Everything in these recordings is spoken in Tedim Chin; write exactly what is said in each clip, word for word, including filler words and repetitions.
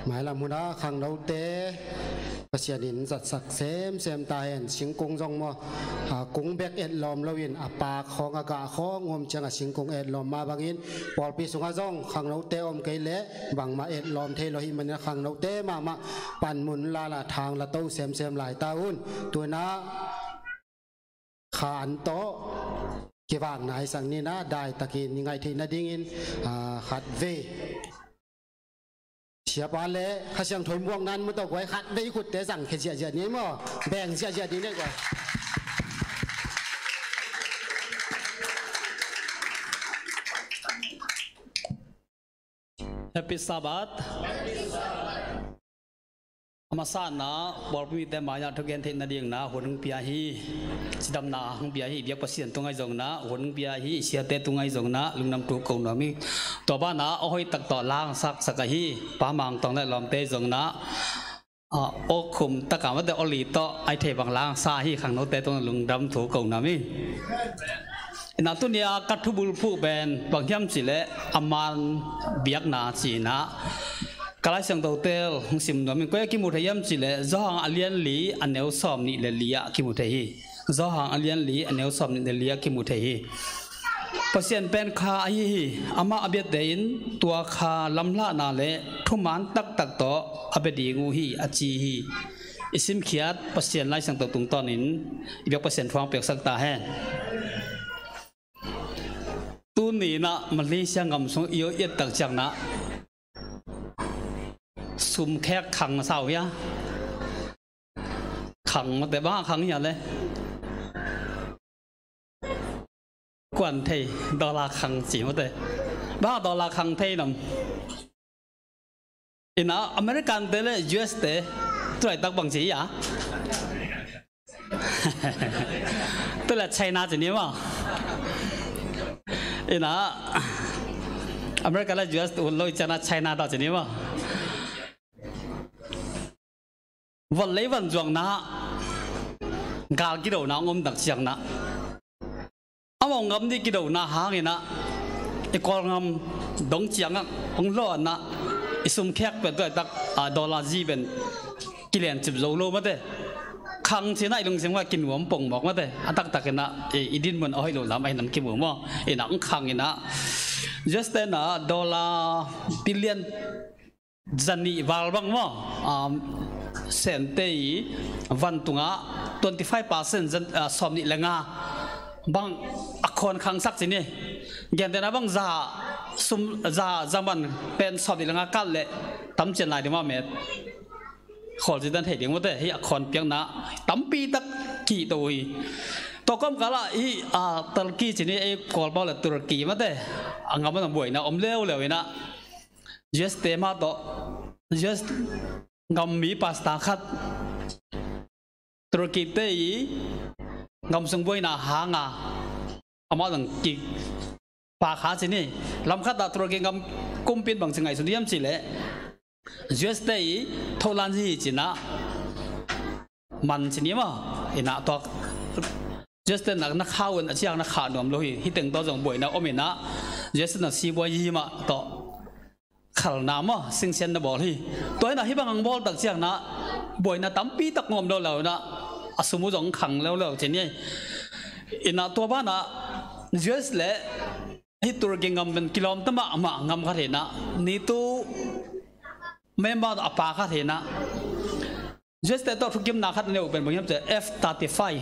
Mailam huna khangnote Pasian in zatsak semsem ta hen. Singkung zong maw, a, kung bek etlawm loin a paak khawng a gah khawng um ciang a singkung etlawm mah bangin pawlpi sungah zong khangnote om kei leh bangmah etlawm thei lo hi manin a khangnote mahmah panmun lala thang la to semsem lai ta un. Tuna kha an tawh kivak naisak ni na, daitakin i ngaih theih nadingin, a, khat vei siapa le Kha Siangtho i muak nan mu tawh guai khat vei khutte zang khia ziahziah ni maw, beng ziahziah ni nei guai. Happy Sabbath. A masa-in ah pawlpi mite mai-ah thugen theih nadingin ah hun hong pia hi. Cidamna hong pia hi. Biak Pasian tungah zong in ah hun hong pia hi. I siate tungah zong in ah lungdam thu ko nuam hi. Tua banah a hoih tak tawh la hong saksak ahi Pa Mang Tawng le lawmte zong in ah, ah, aw khum tak a mate aw li tawh a hih theih bang la hong sa hi. Khangnote tungah lungdam thu ko nuam hi. In ah tuni-a ka thubulphuh pen bang hiam cih leh a man biakna ci-in ah ka Lai Siangtho tel hong sim nuam ing. Koi ah kimu thei hiam cih leh Johan a lian li a neu sawm nih le li ah kimu thei hi. Johan a lian li a neu sawm nih le li ah kimu thei hi. Pasian pen kha ahi hi. Amah a biate in tua kha lamhlahna le thuman taktak tawh a bia ding uh hi a ci hi. I simkhiat Pasian Lai Siangtho tungtawnin i biak Pasian thu hong piaksak ta hen. Tuni in ah Malaysia gam sung i et tak ciang in ah sumkhek khang na sa uh hia? Khang mate, bang a khang hia le? Kuan thei, dollar khang ci mate. Bang a dollar khang thei nam? In ah American te le U S te tu laitak bang ci hia? Tu le China ci ni maw? In ah America le U S te ut lo i ciang ah China ta ci ni maw? Van lei van zuakna gal kidona hong om tak ciang in ah a mawh ngam ding kidona hangin ah i Kawlgam dong ciangah hong hlawh in ah i sumkhek pen tu laitak, ah, dollar zi pen kilencip zo lo mate. Khang ci-in ah i lungsim ah kinuam pong mawk mate. A taktak in ah i, i dinmun a hoih lo lam ahi nam kimu maw? In ah hong khang in ah U S te in ah dollar billion zanih val bang maw, um, Sente i van tungah twenty five percent zan, ah, sawm nih le nga bang a khawn khangsak ci ni. Gentehna bang za sum, za, za man pen sawm nih le nga kal leh tam cian lai ding maw met? Khawl ci dan thei ding mate, hih a khawn piakna tampi tak kihto uh hi. Tua kawmkal ah hih, ah, Turkey ci ni, ei Kawlpau le Turkey mate, a gam ah buaina om leuleu in ah U S te mah tawh, U S gam mi pastor khat Turkey te i gam sung buaina hanga amah zong kipha kha ci ni. Lam khat ah Turkey gam kumpi in bang ci ngaihsun hiam cih leh U S te i tholan hi ci-in ah man ci ni maw? In ah tua U S te na, na kha un a ciang na kha nuam lo hi. Hih teng tawh zong buaina om in ah U S te na si buai hi mah tawh khalna maw, singsian na bawl hi. Tua in ah hih bang hong bawl tak ciang in ah buaina tampi tak ngawm lo lo in ah a sum uh zong khang leuleu ci ni. In ah tua banah U S le hih Turkey gam pen kilawmta mahmah gam khat hi in ah NATO member a pa khat hi in ah U S te tawh thukimna khat a nei uh pen bang hiam cih leh F thirty five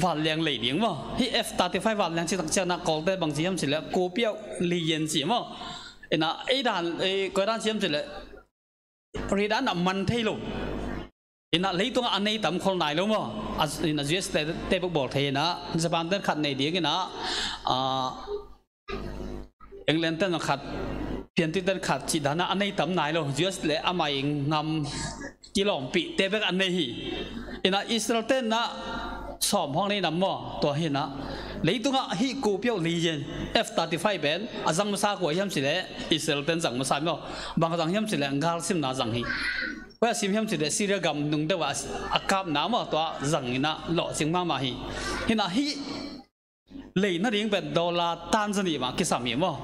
vanleng lei ding maw? Hih F thirty five vanleng cih tak ciang in ah Kawlte bang ci hiam cih leh kopiau liyen ci maw? In ah ei dan, ei koi dan ci hiam cih leh ri dan ah man thei lo. In ah leitungah a nei tam khol nai lo maw? A, in ah U S te, te bek bawl thei in ah Japan te khat nei ding in ah, ah, England ten khat, pianti ten khat cih dan ah a nei tam nai lo. U S le amah i gam kilawmpihte bek a nei hi. In ah Israel ten ah sawm hong nei nam maw? Tua hi in ah leitungah hih kopiau liyen F thirty five pen a zang masa kua hiam cih leh Israel ten zang masa maw? Bang zang hiam cih leh galsimna zang hi. Kua sim hiam cih leh Syria gam nung deuh ah a kapna maw? Tua zang in ah lawhcing mahmah hi. Hi in ah hih lei nading pen dollar tan zanih mah kisam hi maw?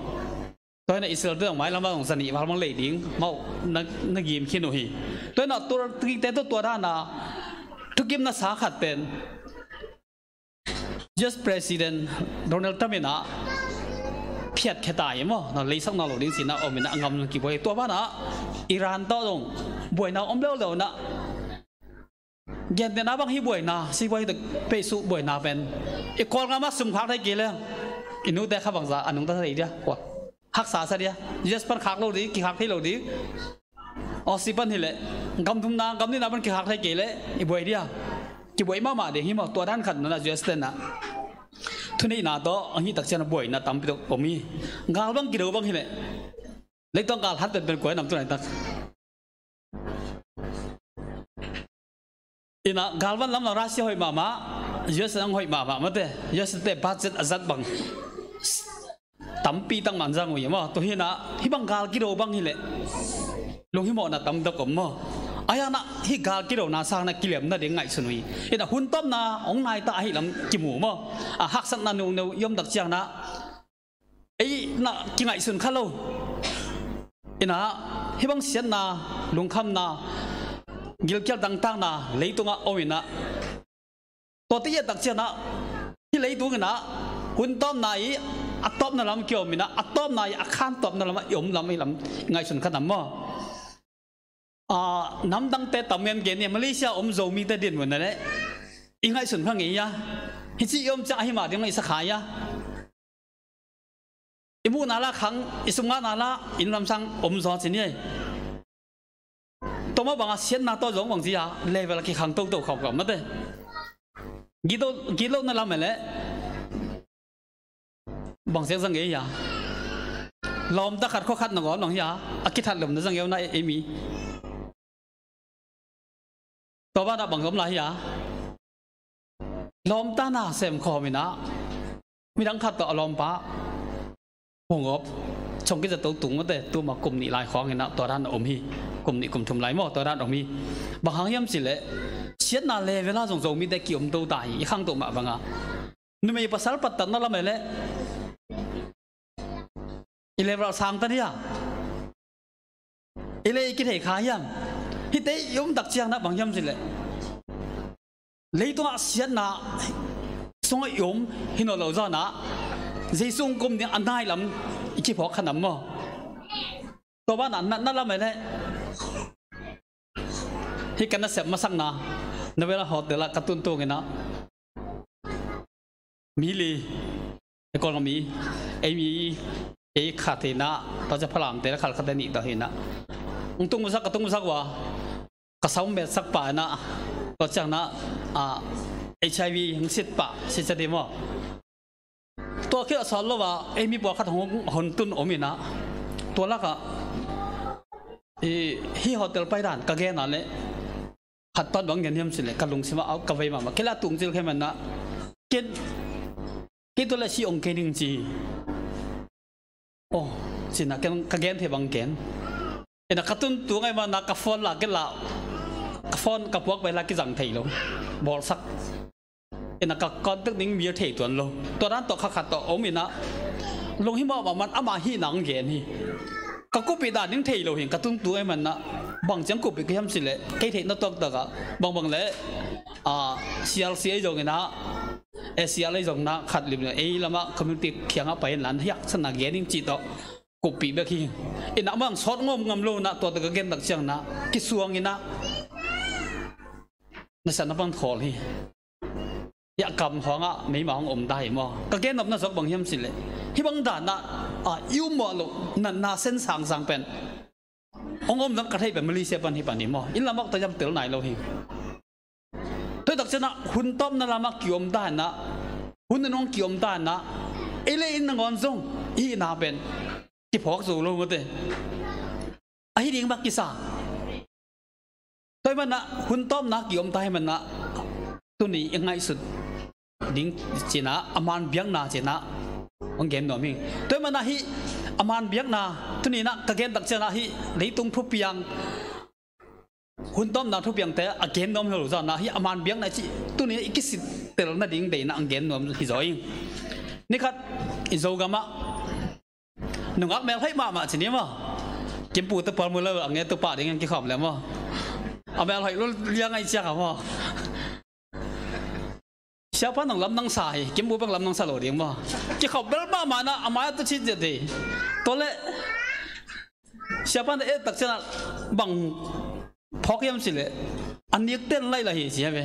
Tua hi na Israel te zong mailam ah zong zanih val mang lei ding mah na, na gim khin uh hi. Tua hi na Turkey te tawh tua dan a thukimna sa khat pen U S President Donald Trump in a phiat khia ta hi maw, na leisakna lo ding ci-in a om in a ngam kibuai. Tua ban ah Iran tawh zong buaina om leuleu na, gentehna bang hi buaina, sibuai hi tak peisu buaina pen i Kawlgam ah sum khak thei kei leng i nute kha bangza a nungta thei dia. Kua haksa sa dia, U S pan khak lo ding, kikhak thei lo ding. Aussie pan hi leh gam thumna gam nihna pan kikhak thei kei leh i buai dia. Kibuai mahmah ding hi maw. Tua dan khat na U S te na thuneihna tawh a hih tak ciang a buaina tampi tak om hi. Gal bang kido bang hi leh, leitang gal hat penpen kua hi nam tu nai tak. Ina galvan lam na Russia hoih mahmah, U S A ang hoih mahmah mate. U S A te budget a zat bang tampi tak man zang uh hi maw. Tua hi na hih bang gal kido bang hi leh lunghimawhna tam tak om maw. A hi na hih gal kidona sang na kiliamna ding ngaihsun uh hi. Ina hun tawpna hong nai ta ahih lam kimu maw. A haksatna nungneu i om tak ciang na ei na kingaihsun kha lo. Ina hih bang siatna, lungkhamna, gilkial dangtakna leitungah om ina, tua te i et tak ciang na hih leitung ina hun tawpna i a tawpna lam kiom ina, a tawpna i a khan tawpna lam a i om lam, i lam i ngaihsun kha nam maw. A, namdangte tam ngen gen hi a, Malaysia om Zomite din mun na leh i ngaihsun kha ngei a, hih ci i om ciang ahi mah ding i sa kha a, i muhna la khang, i sumngahna la inn lamsang om zaw ci ni ei. Tua mah bang a siatna tawh zong bang ci a level a kikhang toto khawk lam mate. Gitlo, gitlohna lam e leh bang siak zang ei a, lawmta khat khua khat na gawm lang hi a, a kithat lomna zang eu na ei mi. Tua banah bang om lai hi a, lawmta na sem khawm ina midang khat tawh a lawmpa hong op chong kiza to tung mate. Tuma kum nih lai khawng ina tua dan a om hi. Kum nih kum thum lai maw, tua dan a om hi. Bang hang hiam ci leh siatna level a zong Zomite kiom to ta hi. I khangto mah banga numei pasal pattatna lam e leh i level sang ta dia. I leh i kithei kha hiam? Hihte i om tak ciang na bang hiam ci leh leitungah siatna sungah i om hi nawn lo zan ah Jesu hong kum ding a nai lam i kiphawk kha nam maw? Tua banah natna lam e leh hih ka nasep masakna Novella Hotel ah ka tuntung ina mi li, e Kawlgam mi, ei mi, ei khat hi na, tua ciang Falamte la khal khat nih tua hi na. Hong tung masak, ka tung masak ua, ka saum bet sak pah ina, tua ciang na, a, H I V hong sit pah, sit sa di maw. Tua khit a sawt lo a, ei mi pawlkhat hong, hong tun om ina, tua lakah, i, hih hotel pai dan ka gen a leh, khat pan bang gen hiam ci leh ka lungsim ah ka vei mahmah. Kei la tung cil khe man na. Ken, kei tua leh si ong kei ning ci. Oh, ci na ken ka gen thei bang ken. Ina ka tun tung ai man na ka phone la kei la. Ka phone ka puak pai la kizang thei lo. Bawlsak. Ina ka contact ding mi a thei tuan lo. Tua dan tawh kha khat tawh om ina lunghimawh mahmah, ama hih nang gen hi. Ka kuppih dan ding thei lo hi, ka tun tung ai man na. Bang ciang kuppih ka hiam ci leh kei theihna tuaktak ah bangbang leh, a, C R C ei zong ina, A C R ei zong na khat lim ei lamah community kiangah pai in lan hiak san na gen ding ci tawh kuppih bek hi. Ina amang sawt ngawm ngam lo na, tua tawh ka gen tak ciang na kisuang ina na san na pang khawl hi. Hiah kam hawngah meima hong om ta hi maw? Ka gen nopna zok bang hiam ci leh hih bang dan ah, a, i um mawh loh na, na sen sangsang pen hong om dang ka theih pen Malaysia pan hi pan hi maw? Inn lam ah tua hiam tel nai lo hi. Tua hi tak ciang ah hun tawpna lamah kiom ta hi na, hun nanung kiom ta hi na, ei le inn nangawn zong i hihna pen kiphawk zo lo mate. Ahi ding bak kisa. Tua hi man na hun tawpna kiom ta hi man na tuni i ngaihsut ding ci na a man biakna ci na hong gen nuam hi. Tua hi man na hih a man biakna tuni na ka gen tak ciang ah hih leitung thupiang hun tawpna thupiangte a gen nuam hi lo zan ah hih a man biakna i cih tuni i kisittel nading deihna hong gen nuam hi zaw hi. Nikhat i Zogam ah Nungak mel hoih mahmah ci ni maw. Kimpu te pawl mu lo a nge tu pah ding kikhawm le maw. A mel hoih lo liang ai ciak a maw. Siapa nong lamdang sa hi, kimpu bang lamdang sa lo ding maw. Kikhawm bel mahmah na a mai a tu cit zia dei. Tua le siapa na et tak ciang a bang phawk hiam ci le a nik ten lai la hi ci hiam e.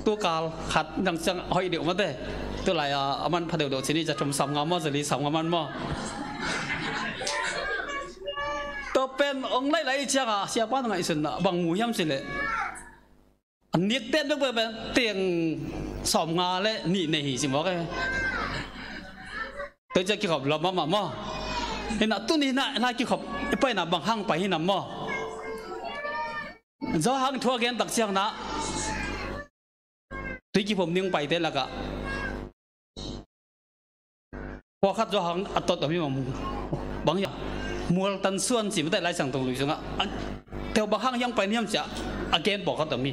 Tu kal khat nang ciang hoih deuh mate. Tu lai a a man pha deuh deuh ci ni, za thum sam nga maw, za li sam nga man maw. Tua pen ong lai lai ciang a siapa na ngaihsun na bang mu hiam ci le a nik ten deuh pen teng sawm nga le nih nei hi ci mawk e. Tua ciang kikhop lawm mahmah maw. Hi na tuni na na kikhop i paina bang hang pai hi nam maw. Zo hang thu a gen tak ciang na tui kiphum ding paite lakah pawlkhat Johan a tot a mi maw. Bang hiam mual tan suan ci mate Lai Siangtho lui sungah a teu bang hang hiang pai niam cia a gen pawlkhat a mi.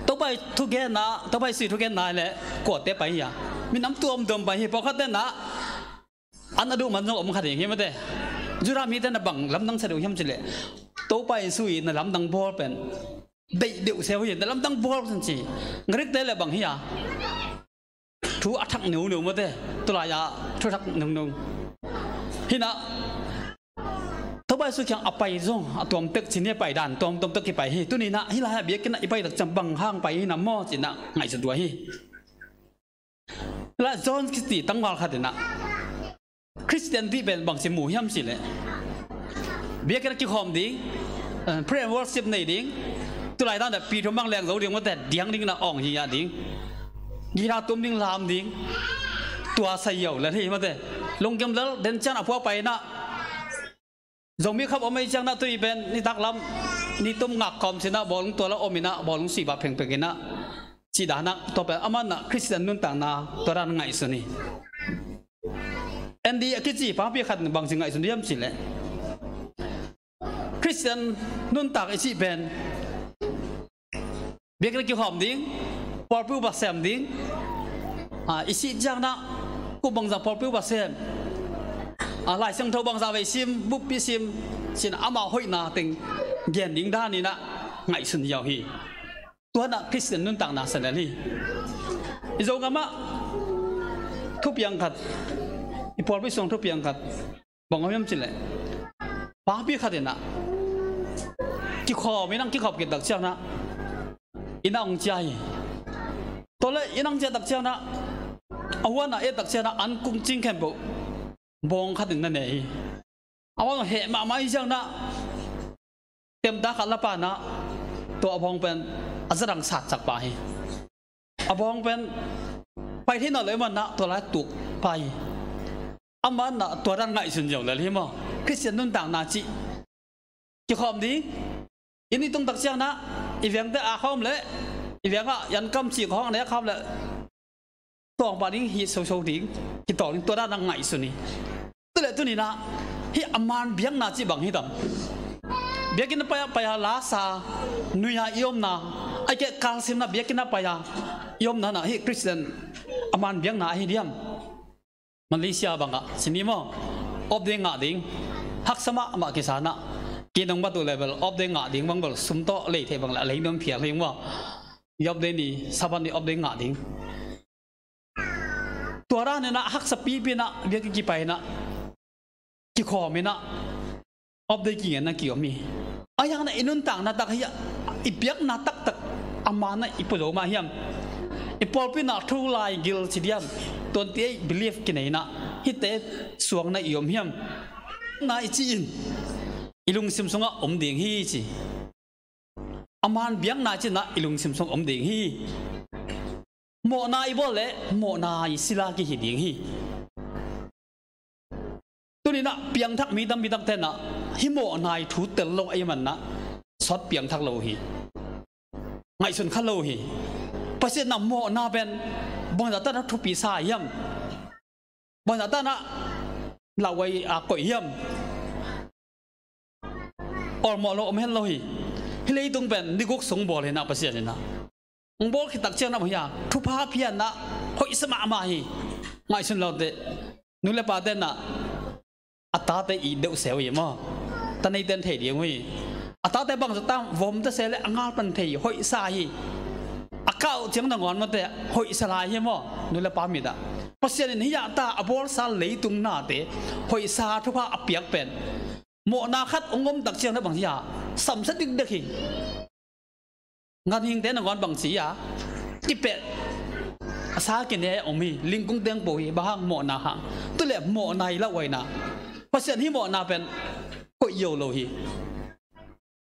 Topa i thugenna, Topa i sui thugenna le kuate pai hia minam tuam dom pai hi. Pawlkhat tenna an a duh man zong om khat hi mate. Judah mite na bang lamdang sa deuh hiam ci le Topa i sui na lamdang bawl pen deih deuh seu hi, na lamdang bawl pen ci. Greek te le bang hia thu a thak neu neu mate. Tulai a thu thak neu neu hi na. Topa i sui kiang a pai zong a tuam tek ci ni, a pai dan tuam tuam tek kipai hi. Tuni na hi lai a biakinn a i pai tak ciang bang hang pai hi na maw ci na ngaihsut tua hi. La John Christie tangval khat in a Christian tih pen bangci mu hiam ci le biakinn a kikhawm ding, eh, prayer and worship nei ding. Tulai dan pi thum bang leng zo ding mate, diang ding na awng hi ya ding. Gila tum ding, lam ding. Tua sa yo le hi mate. Lungkim lel den cian a pua pai na. Zomi khap om ei ciang na tui pen nitak lam ni tum ngak kawm ci na bawlung tua la om i na bawlung si ba phengpheng i na. Ci dan a tua pen a man na Christian nuntakna tua dan ngaihsun hi. Andy a kici pangpi khat bangci ngaihsun hiam ci le Christian nuntak i cih pen biakinn a kikhawm ding, pawlpi upa sem ding, a, i sih ciang na kup bangzah pawlpi upa sem, a, Lai Siangtho bangzah vei sim, buppi sim, ci na amah hoihna teng gen ding dan i na ngaihsun ziau hi. Tua na Christian nuntakna sa lel hi. I Zogam ah thupiang khat, i pawlpi sung thupiang khat bang om hiam ci le pangpi khat in a kikhawm i nang kikhawm kit tak ciang na i na ong cia hi. Tua le i nang cia tak ciang na a huan a et tak ciang na an kung cing khempeuh bawng khat in na ne hi. A huan heh mahmah hi ciang na temta khat la pa na tua a bawng pen a zadang sat cak pa hi. A bawng pen pai thei nawn lo i man na tua lai tuk pai. A man na tua dan ngaihsun ziau lel hi maw. Christian nuntakna cih kikhawm ding, i ni tung tak ciang na i vengte a khawm le i vengah yan kam cih khawng a nek khawm le tawng pah ding hi soso ding, kitawng ding tua dan a ngaihsun hi. Tule tuni na hih a man biakna cih bang hi tam. Biakinn a pai a pai a la sa nui a i omna, ai ke kalsimna biakinn a pai a i omna na hih Christian a man biakna ahi diam. Malaysia bangah ci ni maw, off day ngah ding haksa mahmah kisa na. Kei nong batu level off day ngah ding bang bel sum tawh lei thei bang le a lei nuam phial hi maw. Off day ni, Sabbath ni off day ngah ding. Tua dan in a haksa pipi in a biakinn kipai in a kikhawm in a off day kingen na kiom hi. A yang na i nuntakna tak hi a, i biakna taktak a man na i pua zo mah hiam. I pawlpi na thu lai gil ci diam, twenty eight belief kinei na hite suang na i om hiam. Na i ci in i lungsim sungah om ding hi ci. A man biakna cih na i lungsim sung om ding hi. Mawhna i bawl le mawhna i sila kihi ding hi. Tuni na piangthak mi tampi takte na hih mawhna i thu tel lo ei man na sawt piangthak lo hi. Ngaihsun kha lo hi. Pasian na mawhna pen bangzah ta na thupi sa hiam. Bangzah ta na lauhuai a koih hiam. Awlmawh lo om hen lo hi. Hih leitung pen ni guk sung bawl hi na Pasian in a. Hong bawl khit tak ciang na mah hi a thupha pianna hoihsa mahmah hi. Ngaihsun lo teh nu le pa te na a tate it deuh se uh hi maw? Ta neite in thei ding uh hi. A tate bangzah tam, vom ta se le a ngal pan thei, hoihsa hi. A kah uh ciang nangawn mate hoihsa lai hi maw? Nu le pa mit ah Pasian in hih ah ta a bawlsa leitung nate hoihsa thupha a piak pen mawhna khat hong om tak ciang le bang hi a, samsa dikdek hi. Ganhingte nangawn bang ci a, kipet a sa kine om hi, lingkung teng po hi, bang hang? Mawhna hang. Tu le mawhna i lauhuaina Pasian hih mawhna pen koih yo lo hi.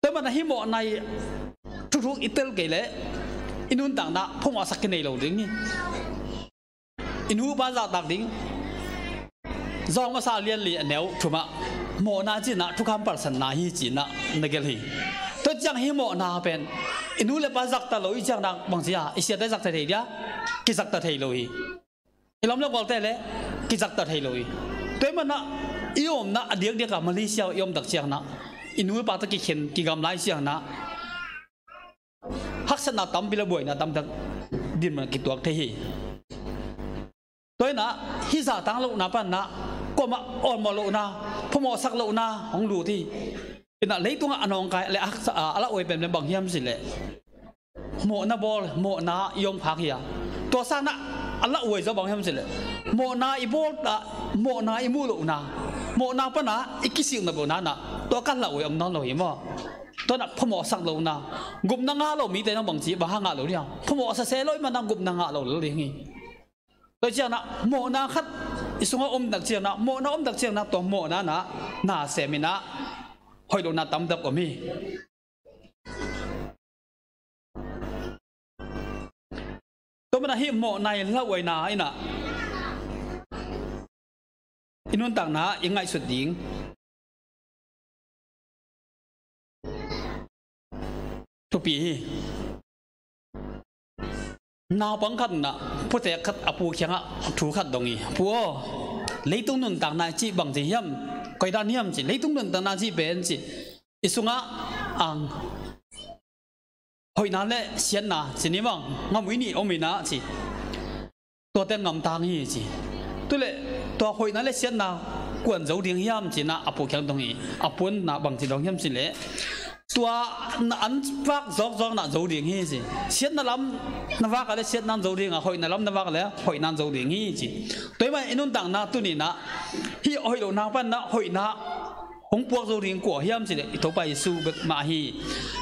Tua mana hih mawhna i thuthuk i tel kei le i nuntakna phamawhsak kinei lo ding hi. I nu pa zahtak ding. Zawng masa lian li a neu thumah mawhna cinah thukham palsanna hi cinah na gelh hi. Tua ciang hih mawhna pen i nu le pa zakta lo i ciang nak bang cia i siate zakta thei dia, kizakta thei lo hi. I lam le gualte le kizakta thei lo hi. Tua i manah i omna a diakdiakah Malaysia i omtak ciangnah i nu le pa ta kikhen kigam lai ciangnah haksatna tampi le buaina tamtak dinmun kituak thei hi. Tua inah hih zahtang lohna panah kuamah awlmawh lohna, phamawhsak lohna hong lut hi. Inah leitungah a nawngkai le a haksa a, a lauhuai penpen bang hiam cileh mawhna bawl, mawhna i om phak hi a. Tua sanah a lauhuai zaw bang hiam cileh mawhna i bawl ta, mawhna i muh lohna, mawhna panah i kisilh nop lohna nah tua kan lauhuai om nawn lo hi maw? Tuanah phamawhsak lohna, gupna ngah lo mite nang bangci bang ha ngah lo ding a, phamawhsa se lo i manah gupna ngah lo lo ding hi. Tua cianah mawhna khat i sungah omnak cianah, mawhna omnak cianah tua mawhna nah na seminah hoih lohna tamtak om hi. Tua mana hih mawhna i lauhuaina inah i nuntakna i ngaihsut ding thupi hi. Naupang khat nah putek khat a pu kiangah thu khat dong hi. Pu aw, leitung nuntakna i cih bang ci hiam? Koidan hiam ci? Leitung nuntakna cih pen ci i sungah ang hoihna le siatna ci ni bang, ngamui nih om inah ci. Tuate ngamtang hi ci. Tuleh tua hoihna le siatna kuan zo ding hiam cinah a pu kiang dong hi. A pu nah bang ci dong hiam cileh tua na an vak zawkzawk nah zo ding hi ci. Siatna lam na vak a le siatna an zo ding a, hoihna lam na vak a le hoihna an zo ding hi ci. Tua i mah i nuntakna tuninah hih hoih lohna panah hoihna hong puak zo ding kua hiam cileh i Topa Jesu bek mah hi.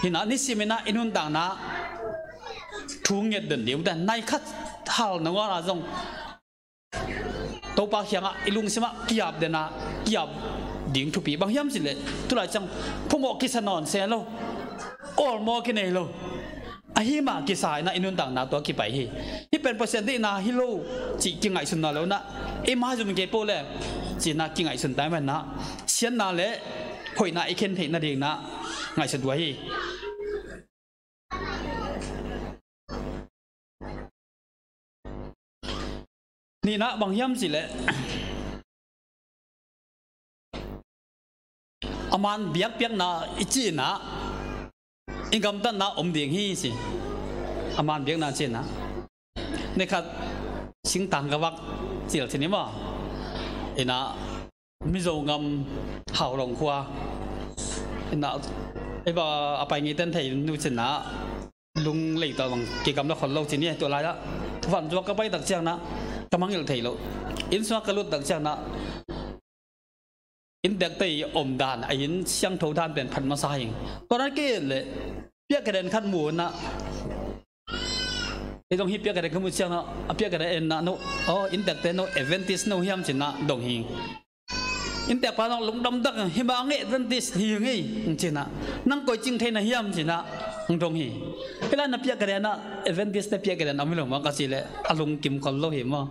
Hinah nisiminah i nuntakna thu nget den ding uh te nai khat hal nangawn a zong Topa kiangah i lungsimah kiap dena kiap ding thupi bang hiam cileh tulai ciang phamawh kisa nawn se lo, awlmawh kinei lo. Ahi mah kisa inah i nuntakna tua kipai hi. Hih pen Pasian deihna hi lo cih kingaihsun nawn lo nah i mai zum kei po le cinah kingaihsun tai manah siatna le hoihna i khen theih nadingnah ngaihsut uh hi. Nihna bang hiam cileh a man biakpiakna i cinah i gamtatna om ding hi ci. A man biakna cinah ni khat singtang ka vak cil ci ni maw? Inah Mizo ngam Haulong khua inah ei ba a pai ngei ten thei nu cinah lung leitawh bang kikam la khol lo ci ni. Tua lai-ah vanzuak ka pai tak ciangnah ka mangngilh thei lo. Inn sungah ka lut tak ciangnah inntekte i om dan, a inn siangtho dan pen phat masa hi. Tua dan kei leh piakkaden khat mu inah ei zong hih piakkaden khat mu ciangnah a piakkaden en nah no, aw inntekte no Adventist no hiam cinah dong hi. Inntekpa zong lungdam tak himah a ngei Adventist hi ngei cinah nang koi cing thei na hiam cinah hong dong hi. Hih lai na piakkaden ah Adventist te piakkaden om hi lo maw ka ci leh a lungkim khol lo hi maw?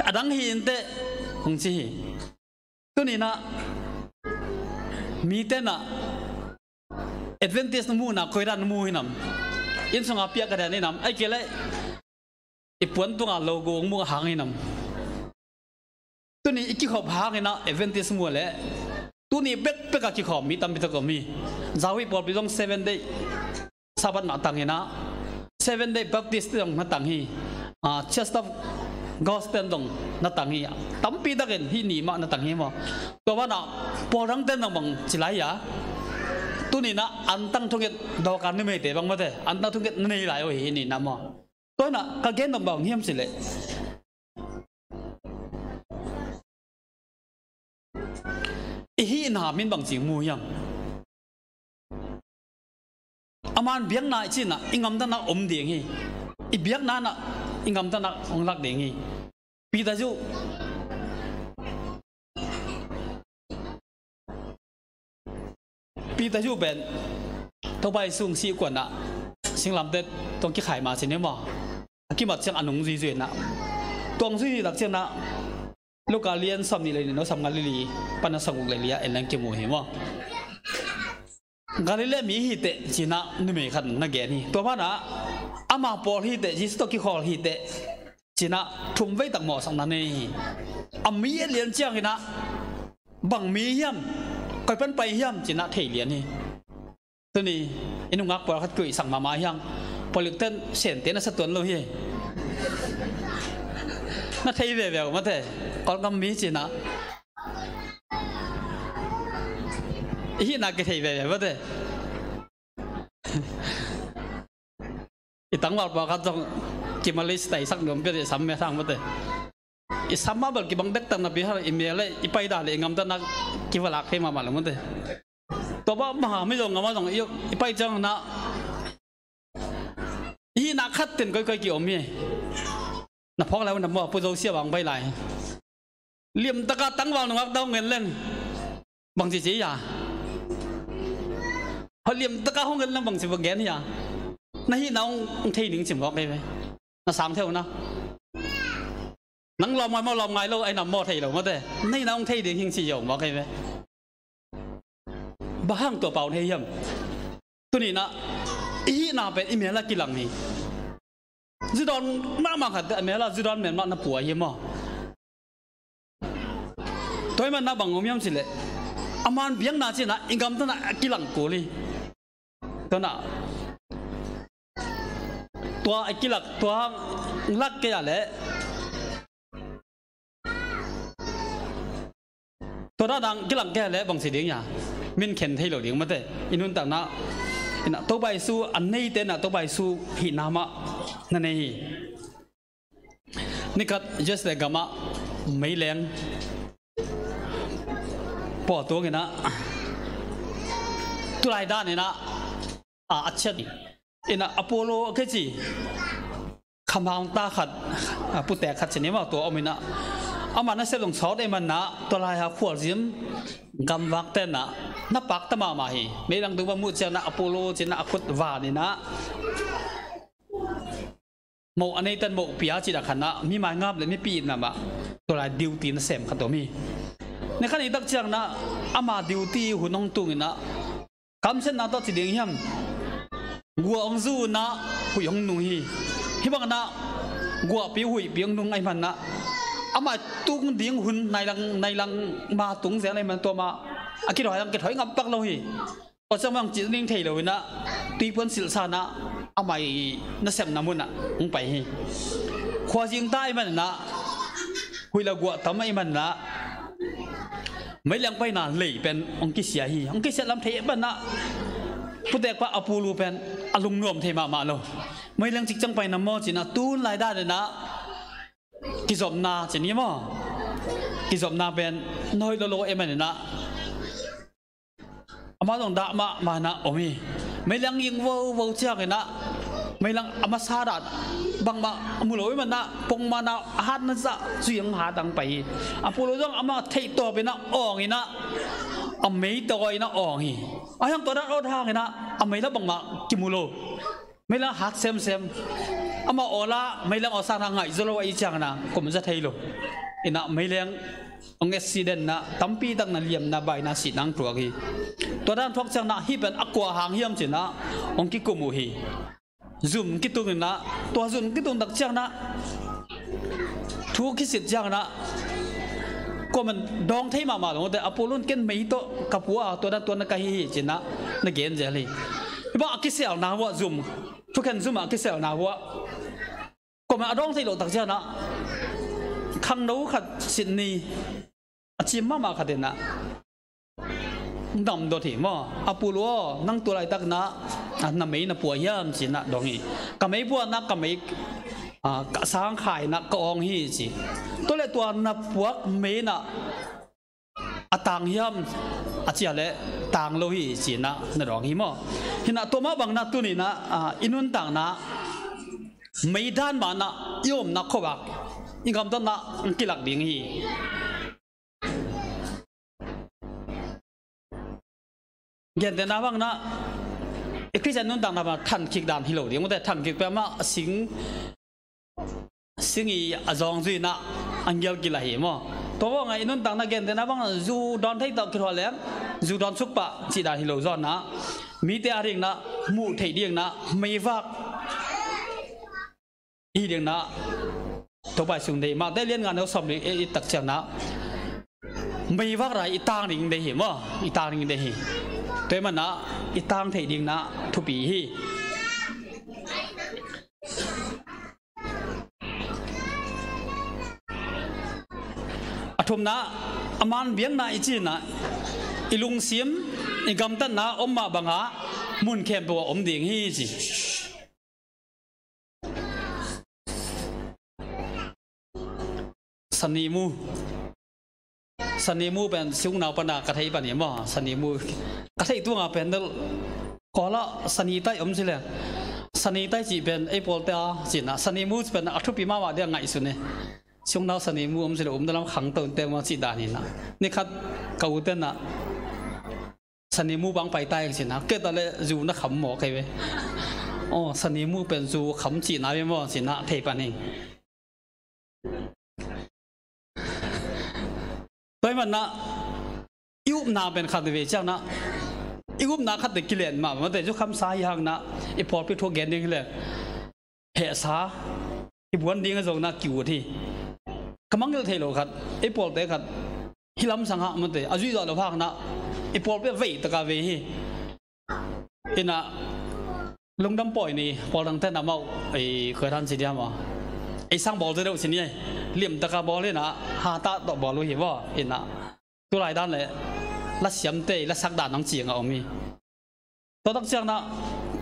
A dang hi inteh hong ci hi. Tuninah mite nah Adventist na muhna koidan na mu hinam? Inn sunga piakkaden hinam? Ai kei leh i puan tunga logo hong mu hang hinam? Tuni i kikhop hang inah Adventist mu leh tuni bekbek a kikhop mi tampi tak om hi. Zauhih pawlpi zong Seven Day Sabbath mah tang inah Seven Day Baptist zong na tang hi. Ah, Church of Gospel dong na tang hi a, tampi takin hih ni mah na tang hi maw? Tua banah pawl dangte dong bang ci lai a, tuni inah antang thunget dawkan numeite bang mate, antang thunget na nei lai uh hi hih ni inah maw? Tua inah ka gen dong bang hiam cileh, i hihna min bangci mu hiam? A man biakna i cih inah i gamtatna om ding hi. I biakna inah i gamtatna hong lak ding hi. Peter Zu, Peter Zu pen Topa Jesu sih kuanah singlamteh tawh kikhai ma ci ni maw? A kimat ciang a nung zuizui inah, tua hong zuizui tak ciang inah Luka lian sawm nih le nih, neu sawm nga le li pan a sawm guk le li ah en leng kimu hi maw? Galilee mi hi teh ci inah numei khat na gen hi. Tua banah ama pawl hi teh, Jesu tawh kikhawl hi teh ci inah thum vei tak mawhsakna nei hi. A mi a lian ciang inah bang mi hiam, koi pan pai hiam ci inah thei lian hi. Tuni i nungak pawlkhat kuihsak mahmah hiang, pawlkhatte Sente na sa tuan lo hi. Na thei veve uh mate, Kawlgam mi ci inah i hihna kithei veve mate. I tangval pawlkhat zong kimalis taisak nuam pia i sam me thang mate. I sam mah bel kibang dektak napi hal, i mel le i paida le i gamtatna kivalak thei mahmah lo mate. Tua bang maha mi zong ngam a zong i, i pai ciang inah i hihna khat ten koikoi ki-om hi. Na phawk lai uh na maw, Pu Zo Sia bang pai lai. Liamtaka tangval nungak tawh hong en leng bangci ci hi a? Hoi, liamtaka hong en leng bangci va gen hi a? Na hihna hong thei ning cim gawk hi ve. Na sang thei uh na. Nang lawm ngai maw, lawm ngai lo ai na maw thei lo mate. Na hihna hong thei ding hing ci hi a, hong gawk hi ve. Bang hang tua pau hong thei hiam? Tuni inah i hihna pen i mel ah kilang hi. Zudawn mahmah khat a mel ah zudawn mel mah na pua hi maw? Tua ahih manin ah bang om hiam cileh, a man biakna ci inah i gamtatna a kilang kul hi. Tua inah tua a kilak, tua lak kei a leh tua dan dang kilang kei a leh bangci ding hiam? Min khen thei lo ding mate. I nuntakna inah Topa Jesu a neite inah Topa Jesu hihna mah na nei hi. Nikhat U S A gamah meileng pawltung inah tulai dan inah a, a ciat inah Apollo a kici khamhang ta khat, a, putek khat ci ni maw, tua om inah ama nasep zong sawt ahih manin ah tua lai-a khualzin gamvakte inah na pakta mahmah hi. Meileng tung va muh ciang inah Apollo ci inah a khut van inah moh a neite in moh pia cih dah khat inah mi maingap le mipi itna mah tua lai duty nasem khat om hi. Nikhat ni tak ciang inah ama duty hun hong tung inah kamsiatna tawh ci ding hiam, guah hong zu inah huih hong nung hi. Hih bang inah guahpi huihpi hong nung ahih manin ah ama tung ding hun nailang, nailang ma tung zel ahih manin tua mah a kithoih hang kithoih ngam pak lo hi. Tua ciang bang cih ding thei lo inah tuipuan silhsa inah ama nasepna munah hong pai hi. Khuazing ta ahih manin ah huih le guah tam ahih manin ah meileng paina lei pen hong kisia hi. Hong kisia lam thei ahih manin ah putekpa Apollo pen a lungnuam thei mahmah lo. Meileng cikciang paina maw ci inah tun lai dan inah kizopna ci ni maw, kizopna pen na hoih lolo ahih manin ah amah zong dah mahmah inah om hi. Meileng ging vovo ciang inah meileng a masa dah bangmah a mu lo ahih manin ah pongman a hat na zah zui hong hat hong pai hi. Apollo zong amah theih tawp inah awng inah a mei tawi inah awng hi. A hiang tua dan awt hang inah a mei lah bangmah kimu lo. Meileng hat semsem. Amah awl a meileng awl sang hang ngaih zaw lo ahih ciang inah kum za thei lo. Inah meileng hong accident inah tampi tak na liamna baina sihna hong thuak hi. Tua dan thuak ciang inah hih pen a kua hang hiam ci inah hong kikum uh hi. Zum kitung inah tua zum kitung tak ciang inah thu kisit ciang inah kuaman dawng thei mahmah lo te, Apollo in ken mei tawh ka pua a tua dan tua na ka hi hi ci inah na gen zel hi. Hih bang a kiselna vuah zum thukhen zum a kiselna vuah kuaman a dawng thei loh tak ciang inah Khangno khat Sydney a cim mahmah khat in ah, dam dot hi maw. A pu lu aw, nang tu laitak in ah, a, na mei na pua hiam ci in ah dong hi. Ka mei pua in ah, ka mei, a, ka sang khai in ah ka awng hi ci. Tua leh tua na puak mei in ah a tang hiam a ci a leh tang lo hi ci in ah na dong hi maw. Hi in ah tua mah bang in ah tuni in ah, a, i nuntakna mei dan mah in ah i omna khuavak, i gamtatna kilak ding hi. Gentehna bang in ah i Khristian nuntakna bang than kik dan hi lo ding, mate, than kik peuhmah sing, sing i a zawng zui in ah a ngial kila hi maw. Tua bang a i nuntakna gentehna bang in ah zu dawn thei tawh kithuah leng, zu dawn suk pah cih dan hi lo zaw in ah, mite a ding in ah muh theih ding in ah meivak hi ding in ah Topa i sung dei. Mate lian nga neu sawm ding i, i tak ciang in ah meivak rai i tang ding dei hi maw. I tang ding dei hi. Tua ahih man in ah i tang theih ding in ah thupi hi. A thumna, a man biakna i cih in ah i lungsim, i gamtatna om mah bang a mun khempeuh ah om ding hi ci. Sanimu. Sanimu pen sung nau pan a ka thei pan hi maw. Sanimu ka thei tung a pen del, Kawl ah sanitai om ci leh, sanitai cih pen ei pawlte a cih in ah, sanimu pen a thupi mahmah ding a ngaihsun hi. Sung nau sanimu om ci leh, um na lam khangto in teh maw cih dan hi in ah. Ni khat ka ute in ah sanimu bang pai tai ci in ah, kei ta leh zu na kham maw kei ve. Aw, sanimu pen zu kham cihna ve maw ci in ah thei pan hi. Tua ahih man in ah i upna pen khat ve ciang in ah, i upna khat teh kilen mah, mate, zu kham sa hi hang in ah, i pawlpi thu gen ding hi leh hehsa i buan ding a zong in ah ki-ut hi. Ka mangngilh thei lo khat, i pawlte khat hih lam sang ah, mate, a zuih zawh lo hang in ah i pawlpi a vei tak a vei hi. Hi in ah lungdam pawi ni, pawl dangte in ah amau ei khuai than ci diam aw, ei sang bawl zaw deuh ci ni ei. Lim tak a bawl hi in ah, hatah tawh bawl uh hi maw. Hi in ah tulai dan leh lasiamte lasak dan hong ciang a om hi. Tua tak ciang in ah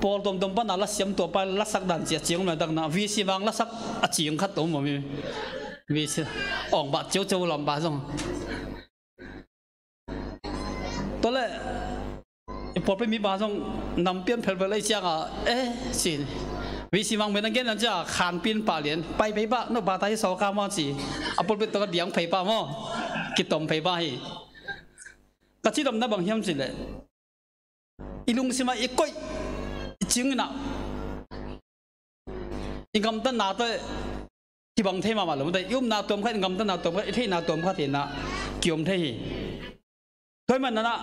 pawl tuamtuam pan a lasiam tuapa lasak dan ci a ciang om laitak in ah V C Mang lasak a ciang khat om om hi. V C awng bah ciauciau lam bah zong. Tua leh i pawlpi mipa zong nam pian phelpel ei ciang a, eh, ci. V C Mang men a gen an cia khan pin pah lian pai pei pah, no bata hi sawka maw ci. A pawlpi tawh ka diang pei pah maw, kitom pei pah hi. Ka cidamna bang hiam ci leh, i lungsim ah i koih i cing in ah, i gamtatna tawh kibang thei mahmah lo, mate, i upna tuam khat, i gamtatna tuam khat, i theihna tuam khat hi in ah kiom thei hi. Tua ahih man in ah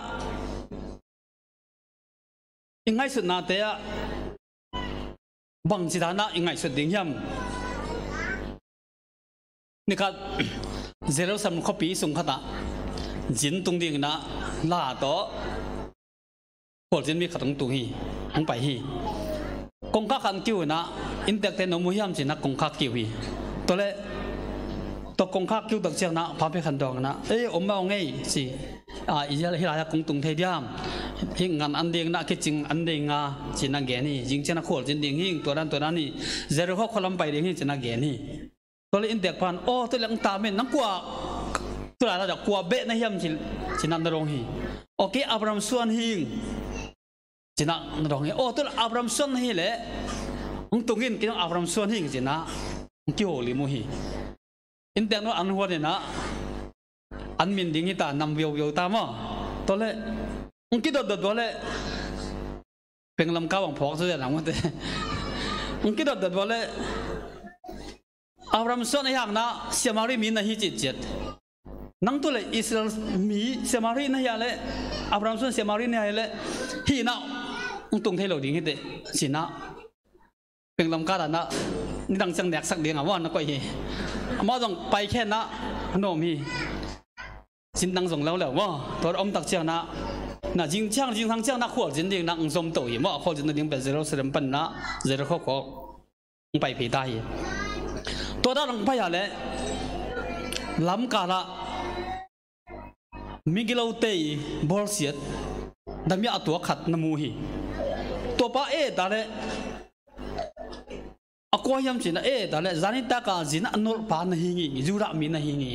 i ngaihsutnate ah bangci dan ah i ngaihsut ding hiam? Ni khat Jerusalem khuapi sung khat ah zin tung ding in ah la tawh khualzin mi khat hong tung hi, hong pai hi. Kongkhak khat kiu in ah, inntekte na mu hiam ci in ah kongkhak kiu hi. Tua leh tua kongkhak kiu tak ciang in ah pha pek khat dawng in ah, ei, om mah ung ei ci. A, i hih lai-ah kong tung thei diam? Hih ngan an ding in ah kicing an ding a ci in ah gen hi. Zing ciang in ah khualzin ding hi, tua dan tua dan hi. Jericho khua lam pai ding hi ci in ah gen hi. Tua leh inntek pan, aw, tua leh hong tam in, nang kua, tua leh kua beh na hiam ci, ci in ah na dong hi. Aw, kei Abraham suan hing ci in ah na dong hi. Aw, tua leh Abraham suan na hi leh hong tung in, kei zong Abraham suan hing ci in ah hong kiho lim uh hi. Inntek nu an huan in ah an min ding hi ta, nam viovio ta maw. Tua leh hong kidotdot tua leh Penglamka bang phawk zaw zen ang mate. Hong kidotdot ua leh Abraham suan ahih hang na Samari mi na hi citciat. Nang tu leh Israel mi Samari na hi a leh, Abraham suan Samari na hi a leh, hih na hong tung thei lo ding hi teh ci na. Penglamka dan na nidang ciang neksak ding a maw na koih hi. Amau zong paikhiatna a nuam hi. Cintang zong leuleu maw? Tua om tak ciang na, na zing ciang, zing sang ciang na khualzin ding na hong zom to hi maw? Khualzin na ding pen Jerusalem pan na Jericho khua hong pai phei ta hi. Tua dan hong pai a leh Lamkalah migilote i bawlsiat damiah a tuak khat na mu hi. Tuapa e ta le a kua hiam cina e ta le zanitaka zin a nolhpa na hi ngi, Judah mi na hi ngi.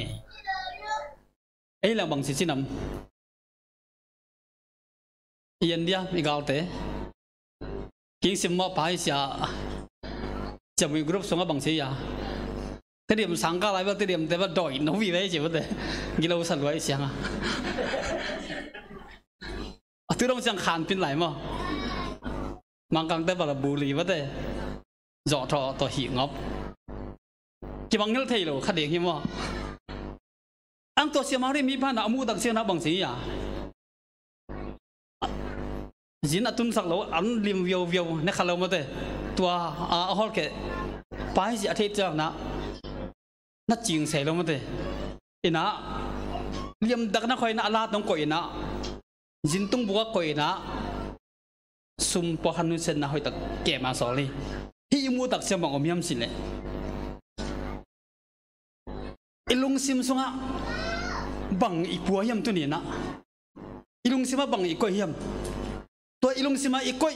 Ei leng bang si cinam. I India i galte kingsim mawh pa hi sia. Ciamui group sungah bang si a, Tedim sangka lai bel Tedim te bel doi no vi ve ci bate. Gilo sa luai sianga a tu dong siang khan pin lai maw. Mangkang te bel buli bate. Zawh thaw tawh hih ngop. Kimangngilh thei lo kha ding hi maw. Ang tawh siamari mi pana a muh tak siangna bang si a, zin a tunsak lo, an lim viauviau ne kha lo mate. Tua a, a hawlkeh pai si a theih ciangna na cing sei lo mate. Ina liamdakna khoina a la tong koih ina, zintung buka koih ina, sum pawlkhat nusiatna hoihtak kema sawl hi. Hih i muh tak siang bang om hiam sileh, i lungsim sungah bang i pua hiam tuninah, i lungsimah bang i koih hiam? Tua i lungsimah i koih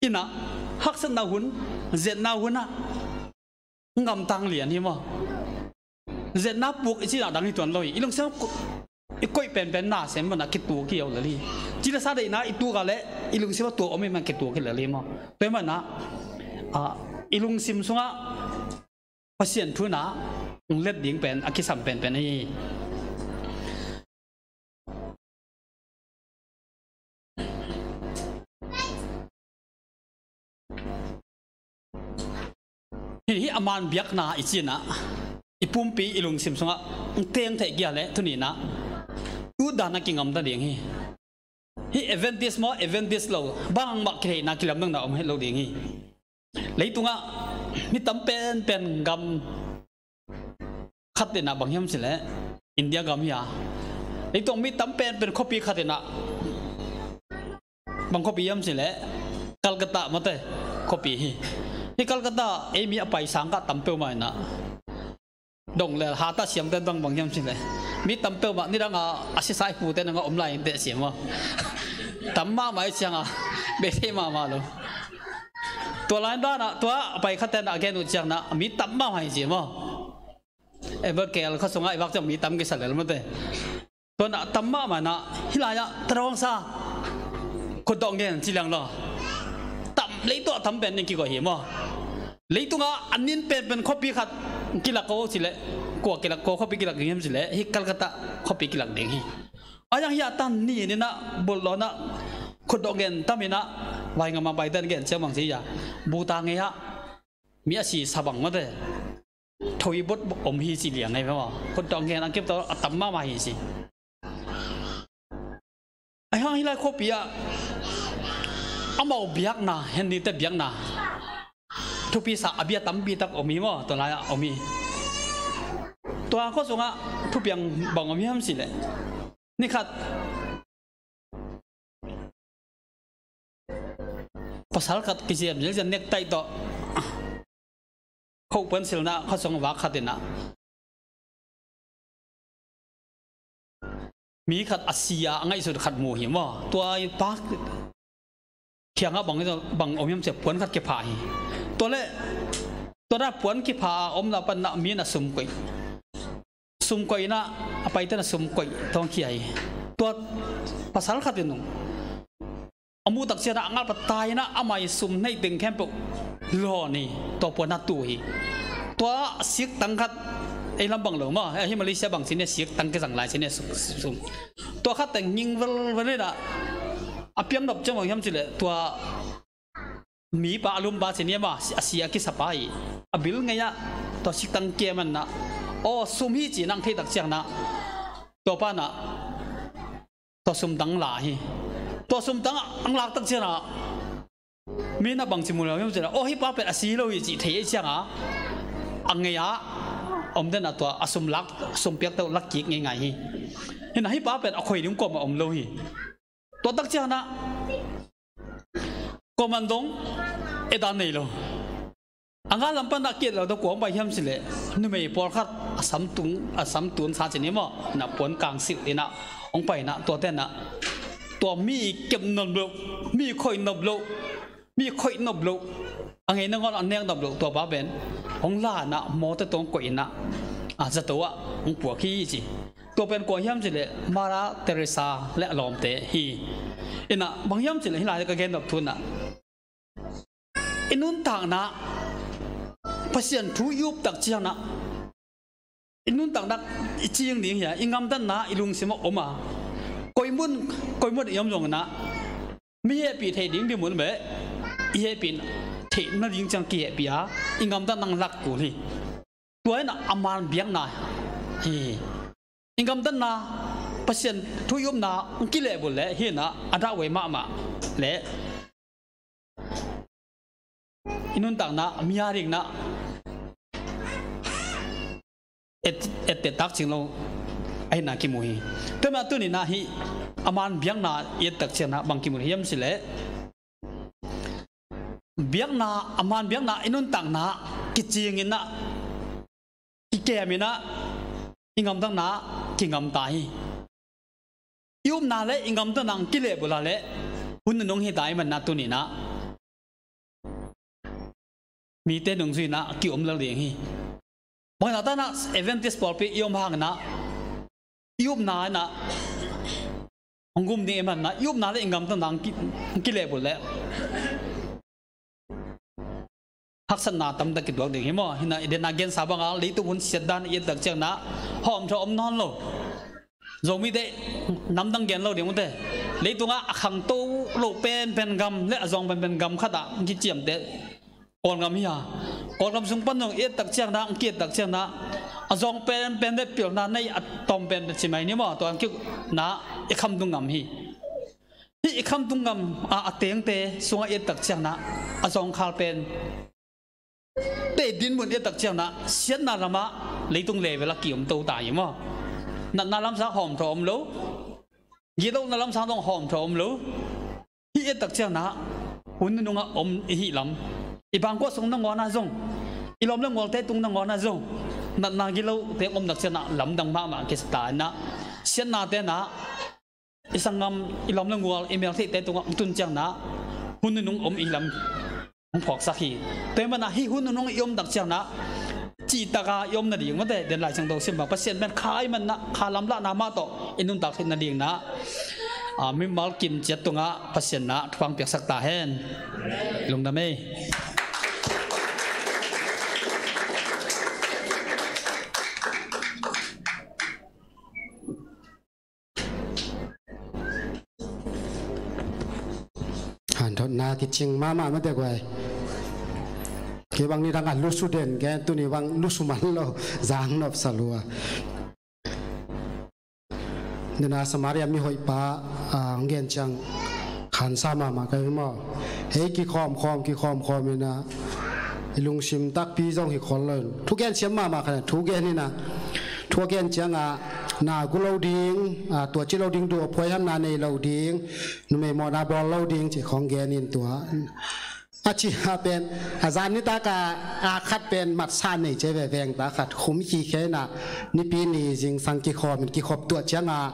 inah haksatna hun, zetna hunah ngamtang lian hi maw? Zetna puk i cinah dang hi tuan lo hi. I lungsimah i koih penpen na sem mana kituk hi au lel hi. Cilasa deihna i tuka le i lungsimah tua om i man kituk hi lel hi maw? Tua i manah i lungsim sungah Pasian thuna let ding pen a kisam penpen ahi hi. Hih a man biakna i cinah i pumpi i lungsim sungah teng theih kia le thuninah utdan a kingamta ding hi. Hih Adventist maw, Adventist lo, bangmah kitheihna kilamdanna om het lo ding hi. Leitungah mi tam penpen gam khat inah bang hiam sileh, India gam hi a. Leitung mi tam penpen khuapi khat inah bang khuapi hiam sileh, Calcutta mate khuapi hi. Hih Calcutta ei mi a pai sangkah tam peuhmah inah dong le hatah siamte bang bang hiam sileh, mi tam peuhmah nidanga a sisai pute nanga om lai inteh siam aw. Tam mahmah i cianga bethei mahmah lo. Tua lai danah tua a pai khatte na a gen uh ciangna mi tam mahmah hi siam aw. Ever kel kha sungah i vak ciang mi tam kisa lel mate. Tuanah tam mahmah inah hih lai-ah tarawngsa khutdawh ngen ci liang law, tam leituah tam pen ning kikoih hi maw? Leitungah a nin penpen khuapi khat kilak ko cileh, kua kilak ko khuapi kilak ding hiam cileh, hih Calcutta khuapi kilak ding hi. A yang hiah tan ni ninah bulh lawnah khutdawh ngen tam inah vai ngama baiten gen ciang bang ci hiah, buta ngei-ah mi a si sa bang mate. Thoi bot om hi ci liang ngai ve maw? Khutdawh ngen a kip tawh a tam mahmah hi ci. Ahi hang hih lai khuapi ah amau biakna, hen nite biakna thupi sa a bia tampi tak om hi maw? Tua lai-ah om hi. Tua khua sungah thupiang bang om hiam cileh, nikhat pasal khat kiziam zialzial nektaih tawh khohpuan silna khuasung vak khat inah mi khat a si a, a ngaihsut khat mu hi maw? Tua i pa kiangah bang, bang om hiam cia puan khat kipha hi. Tua le tua dan puan kipha a omna panah mi na sum koih, sum koih inah a paite na sum koih tawngkhia hi. Tua pasal khat in a muh tak cianah a ngalpa tai inah amah i sum neih teng khempeuh lawn hi. Tua puan a tu hi. Tua siktang khat ei lam bang lo maw, eh, hi Malaysia bang cine siktang kizang lai cine sum, sum. Tua khat teng nging velvel inah a piang nop ciang bang hiam cileh, tua mipa a lumpa cine maw, a si a kisapa hi. A bil ngei-ah tua siktang kia manah aw sum hi ci nang theih tak ciangnah tua panah tua sumtang la hi. Tua sumtang ang laktak cianah mi na bangci mu lo hiam cianah, aw hih pa pen a si lo hi cih thei ei cianga a ngei-ah om denah tua a sum lak, sum piakte uh lak kik ngeingai hi. Hinah hih pa pen a khoi ding kuamah om lo hi. Tua tak cianah kuaman dong edan nei lo. A nga lam pan a kiat lo tawh kua hong pai hiam cih leh, numei pawlkhat a samtung, a samtun sa cih ni maw, na puan kang silh in ah hong pai in ah, tuate in ah tua mi kep nop loh, mi khoih nop loh, mi khoih nop loh, a ngei nangawn a nek nop loh tua pa pen hong la in ah, mawte tawh hong koih in ah, a zato ah hong puak hi ci. Tua pen kua hiam cih leh Mother Teresa le a lawmte hi. In ah bang hiam cih leh hih lai ka gen nop thu in ah, i nuntakna Pasian thu i up tak ciangin ah, i nuntakna i cing ding hi a, i gamtatna i lungsim ah om a, koi mun, koi mun i om zongin ah, mi hehpih theih ding dinmun beh i hehpih theih nading ciang kihehpih a, i gamtatna hong lak kul hi. Tua in ah a man biakna hi. I gamtatna, Pasian thu i upna hong kilehbulh leh hih in ah a dahhuai mahmah leh i nuntakna mi a dikna et, et, et tak cing lo ahihna kimu hi. Tua mah tuni in ah hih a man biakna i et tak ciangin ah bang kimu hiam cih leh, biakna, a man biakna i nuntakna kicing in ah, kikem in ah, i gamtatna kigamta hi. I upna le i gamtatna hong kilehbulh a leh hun nunung hi ta ahih manin ah tuni in ah mite nungzui in ah kiom lel ding hi. Bang hang hiam cih leh Adventist pawlpi i om hangin ah, i upna in ah hong gum ding ahih manin ah, i upna le i gamtatna hong ki, hong kilehbulh leh haksatna tamtak kituak ding hi maw. Hih in ah i den a gensa bang a, leitung hun siat dan i et tak ciangin ah hawmthawh om nawn lo. Zomite namdang gen lo ding uh teh, leitung ah a khangto lo penpen gam le a zawng penpen gam khat ah hong kiciamteh Kawlgam hi a, Kawlgam sung pan zong i et tak ciangin ah, hong ki et tak ciangin ah, a zawng penpen le pilna nei a tawm penpen ci mai ni maw, tua hong ki na i khamtung gam hi. Hih i khamtung gam a, a tengte sungah i et tak ciangin ah, a zawngkhal pen te dinmun i et tak ciangin ah, siatna lamah leitung level ah kiom to ta hi maw. Natna lamsang hawmthawh om lo, gitlohna lamsang zong hawmthawh om lo. Hih i et tak ciangin ah, hun nunung ah om i hih lam, i bangkua sung nangawn ah zong, i lawm le gualte tung nangawn ah zong, natna gitlohte om tak ciangin ah lamdang mahmah kisa ta in ah, siatnate in ah, i sanggam, i lawm le gual, i meltheihte tungah hong tun ciangin ah, hun nunung om i hih lam hong phawksak hi. Tua ahih manin ah hih hun nunung i om tak ciangin ah, cihtak a i om nading, mate, den Lai Siangtho sim bang, Pasian pen kha ahih manin ah, kha lamlahna mah tawh i nuntak theih nading in ah, a, mimal kim ciat tungah Pasian in ah thupha hong piaksak ta hen. Lungdam ei. Hanthotna kicing mahmah mate guai. Kei bang ni dang a lusu den, kei tuni bang lusu man lo, zang nop sa lua. Nina Samaria mihoih pa, a, hong gen ciang khansa mahmah ka hi maw. Hei kikhawmkhawm, kikhawmkhawm in ah, i lungsim takpi zong hi khol lo in, thugen siam mahmah khat in ah, thugen in ah, thugen ciangah, na gu lo ding, a, tua ci lo ding, duh a phuai hamna nei lo ding, numei mawhna bawl lo ding ci khawng gen in tua. A cih a pen, a zan nitak a, a khat pen matsa nei ci ve, veng ta khat khum khikhia in ah, nipi ni zingsang kikhawm in, kikhop tuah ciangah,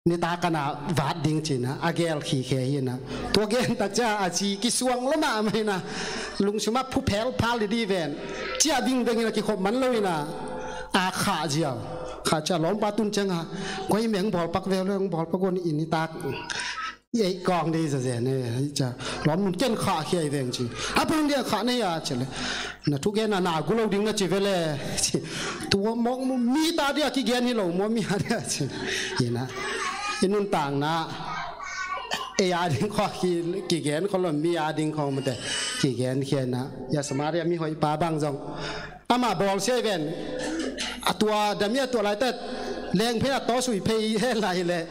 nitak a na vat ding ci in ah, a gel khikhia hi in ah. Tua gen tak ciang a ci kisuang lo mahmah in ah, lungsim ah phu phelphal didi ven. Ciah ding deng in ah kikhop man lo in ah, a khah ziau. Khah ciang lawmpa tun ciangah, koi meng bawlpak veu le, hong bawlpak un, i nitak ei kawng dei zazen e, ciah lawm nun ken khah khia i veng ci. A bang dia khah na hia ci le, na thugen a na gu lo ding na ci ve le ci. Tua mawk mu mi ta dia kigen hi lo maw, mi a dia ci. Hi in ah, i nuntakna, ei a ding khawng ki, kigen khol lo, mi a ding khawng mate kigen khia in ah. Hia Samaria mihoih pa bang zong, amah bawlsia i ven. A tua dami a tuah laitak, leng phei a taw sui phei he lai le,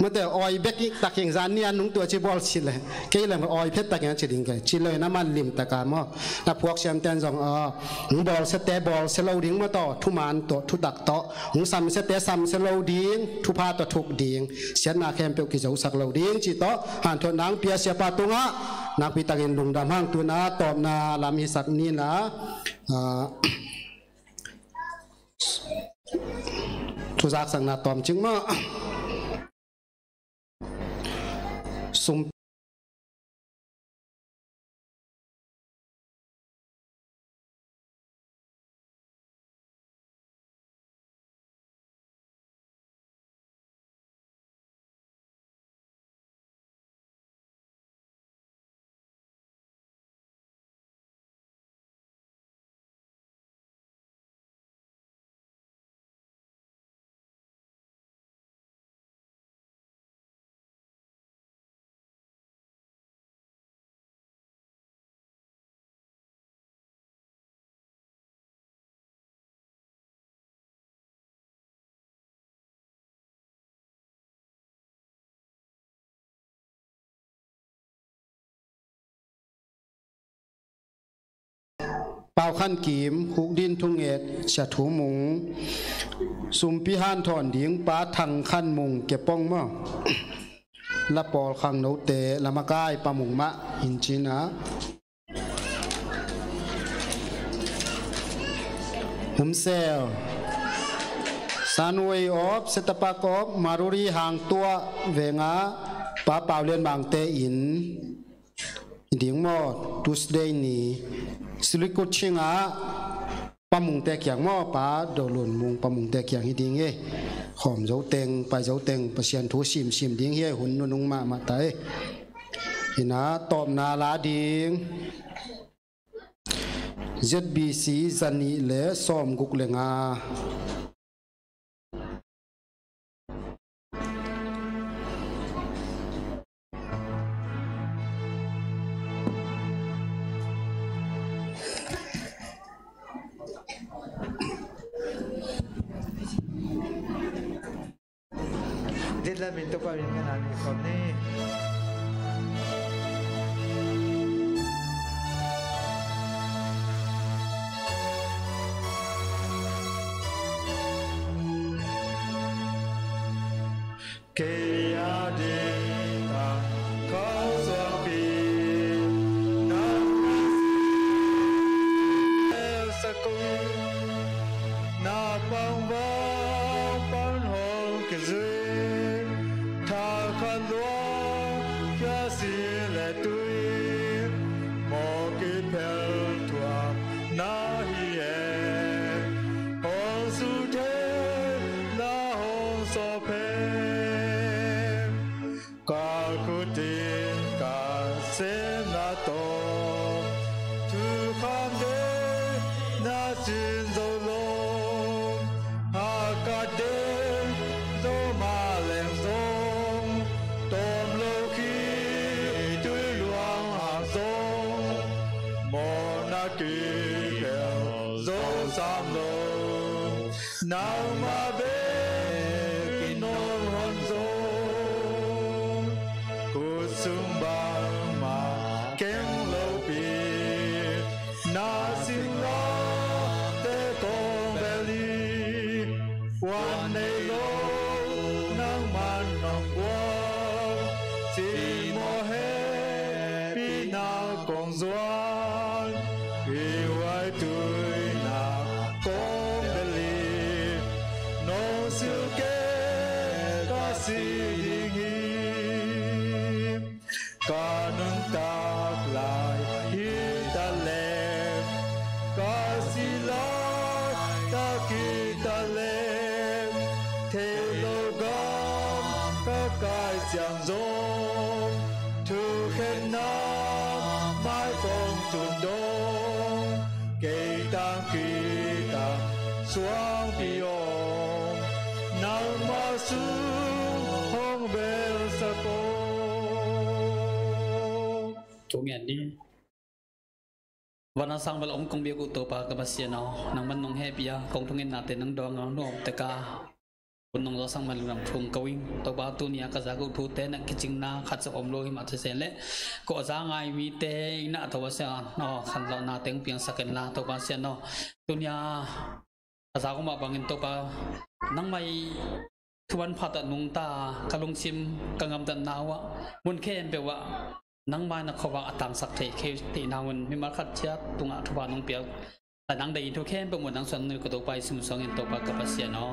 mate, awi bek tak in, zan ni a nung tua ci bawl ci le, kei le awi phet tak in ci ding kei ci lo in ah, man limtak a maw. Na phuak siamten zong, a, hong bawlsiate bawlsia lo ding maw, tawh thuman tawh, thutak tawh, hong samsiate samsia lo ding, thupha tawh thuk ding, siatna khempeuh kizosak lo ding ci tawh, hanthotna hong pia siapa tungah Nakpi takin lungdam hang. Tu-in ah tawpna lam hisak ni in ah, ah, thuzaksakna tawm cing maw. Sum Pau Khan Kim, Khuk Din Thung Et, Sia Thu Mung, sumpi hanthawn ding Pa Thang Khan Mung, Kepong maw. La pawl khangnote, la makai Pa Mung mah in cin ah. Humsel, Sunway of Setapak of Maruri Hang Tuah Veng ah Pa Pau Lian Mangte in ding maw, Tuesday ni. Silikut Ching ah Pa Mungte kiang maw, Pa Do Lun Mung, Pa Mungte kiang hi ding hi. Khawm zo teng, pai zo teng, Pasian thu simsim ding hi, hun nunung mahmah ta hi. Hi in ah tawpna la ding, Z B C zanih le sawmguk le nga. Dit le min Topa min ka na ni khawm ni. Kei a ding tang khau suangpi nang na si el sakung, na pang vang pan hong kizui, tha khan luang kia si le tui, mawk i phel thuak na hi e. Hong su thei na hong sawp e. Ka khut in ka sem na tawh, thukham deih na cin zo lo. Haka deih zo mah leng zong, tawm lo khitui luang hang zong, mawhna kibel zo sam lo. Nangmah bek in nong hon zong, khut sung bangmah keng lopi, na singlamteh kong bel hi. Puan nei lo nangman nong guan, cimawh hehpihna kong zuan, i huai tuina kong bel hi. Nong silh kei ka si ding hi. Ka nuntak lai hi ta leh, ka si laitak hi ta leh, thei lo gam ka kai ciang zong, thukhenna mai kong tun dong, kei tangki tang suangpi om, nangmah sung hong belsak om. Thu ngen ni. Van a sang bel om kong biak uh Topa ka Pasian aw, nangman nong hehpih a, kong thungetnate nang dawng a, nuam tek a, hun nong zawhsak man lungdam thu kong ko ing. Topa tuni a ka zak uh thute na kicingna khat zong om lo hi mah thisen leh, ko a za ngai mite in ah Topa Pasian aw, khanlawhna teng piangsak inla Topa Pasian aw. Tuni a ka zak uh mah bangin Topa, nangmah i thuman phat ah nungta, ka lungsim ka gamtatna uh ah, mun khempeuh ah nangmah in a khuavak a tangsak thei kei teihna hun mimal khat ciat tungah thupha nong piak, a nang deihin thu khempeuh muh nang suan nui ka Topa Jesu min suangin Topa ka Pasian aw.